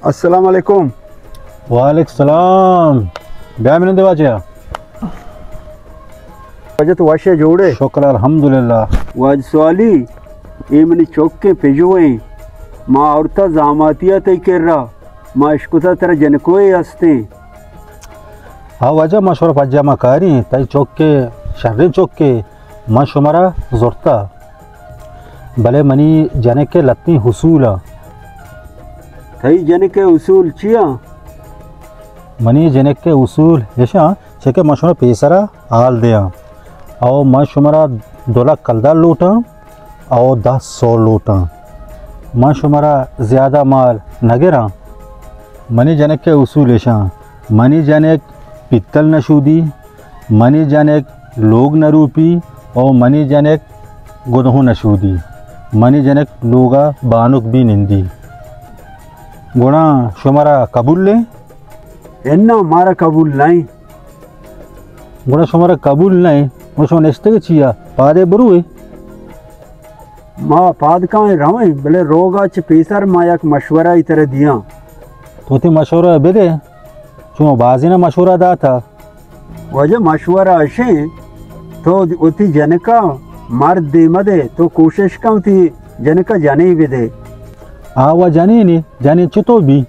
السلام علیکم۔ وعلیکم السلام۔ بیا منندے واجہ۔ واجہ تو وش ئے، جوڑ ئے؟ شکر الحمدللہ۔ واجہ سوالی، اے منی چکیں پژوئیں، ما آورتا زاماتیا تئی کرا، ما اشکتا ترا جنکوئے ہستیں۔ ہاں واجہ، ما شمارا پجا ما کاریں، تئی چکے شریں چکے، من شمارا زرتا۔ بلے منی جنک ءِ لتیں اصول ءَ۔ تئی جنک ءِ اصول چی آں؟ منی جنک ءِ اصول ایش آں، چہ کہ من شمارا پیسرا حال دیاں۔ او من شمارا دو لک کلدار لوٹاں، او دہ سور لوٹاں۔ من شمارا زیادہ مال نہ گراں۔ منی جنک ءِ اصول ایش آں، منی جنک پیتل نہ شودی، منی جنک لوگ نہ روپی، او منی جنک گدہوں نہ شودی، منی جنک لوگا بانک بی نندی۔ گڑا شمارا قبول ایں؟ اناں، مارا قبول نہ ایں۔ گڑا شمارا قبول نہ ایں، گڑا شما نشتگ چیا؟ پادے بروئے۔ ما پاد کائیں رویں، بلے روگا چہ پیسر ما یک مشورہ ای ترا دیاں۔ تو وتی مشورہ بدے، چون بازینا مشورہ داتا۔ واجہ مشورہ اشیں، تو وتی جنکا مرد دے مدے، تو کوشش کن وتی جنکا جنی بدے۔ آ و جنینی، جنین چطور بی؟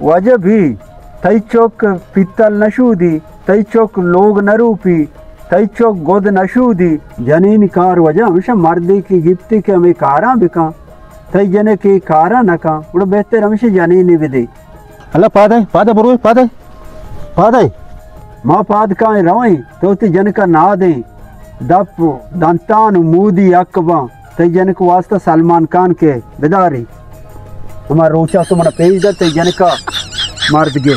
واجہ بی، تئی چک پیتل نہ شودی، تئی چک لوگ نہ روپی، تئی چک گد نہ شودی۔ جنینی کار واجہ ہمیشہ مردے کہ گپتی کہ ہمے کاراں بکن، تئی جنک اے کاراں نہ کن، گڑا بہتر ہمیشہ جنینی بدے۔ اللہ پادے، پادے بروئے، پادے، پادے۔ ما پاد کائیں رویں، تو وتی جنکا نادیں، دپ، دنتان و مودی حق باں۔ تئی جنک واسطہ سلمان خان کہ بداری۔ ہما روچا تو منا پیش دات، تئی جنکا مرد گے۔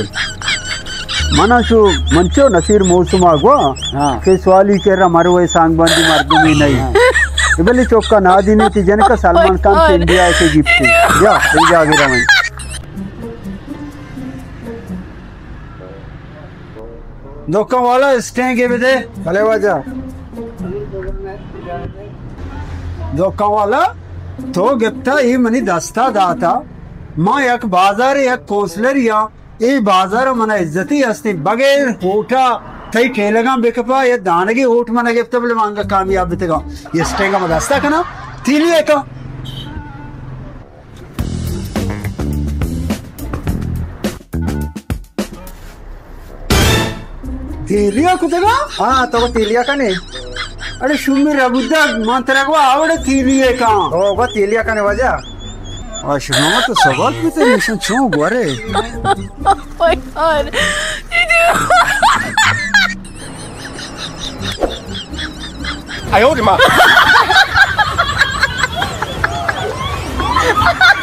منا چو، من چو نصیر موسم آ گوا، ہاں۔ کہ سوالی کہ را مروے سانگ بندی مردمی نہیں۔ ہاں۔ بلے چوکا نادی نہیں، تئی جنکا سلمان خان سے انڈیا کے گپتے۔ یا، تئی جاگے رویں۔ دکان والا، اسٹینگے بدے۔ بلے واجہ۔ دکان والا، تو گپتا، ای منی دستا داتا۔ ما یک بازار، یک کونسلر یا، ای بازار منا عزتی ہستی۔ بغیر ہوٹا تئی ٹیلگاں بکپا، یا دانگی ہوٹ منا گپتا، بلے ما انگا کامیاب بتگا۔ یہ اسٹینگا ما دستا کنا، تیلی ہے کا؟ تیلیا کتگا؟ ہاں، تو تیلیا کنے۔ اڑے شومی ربودگ، من ترا گوا آوڑے تیلی ہے کان۔ او، گوا تیلیا کنے واجہ۔ آ شما تو سبق بیتے نشان چون گورے۔ Oh my God.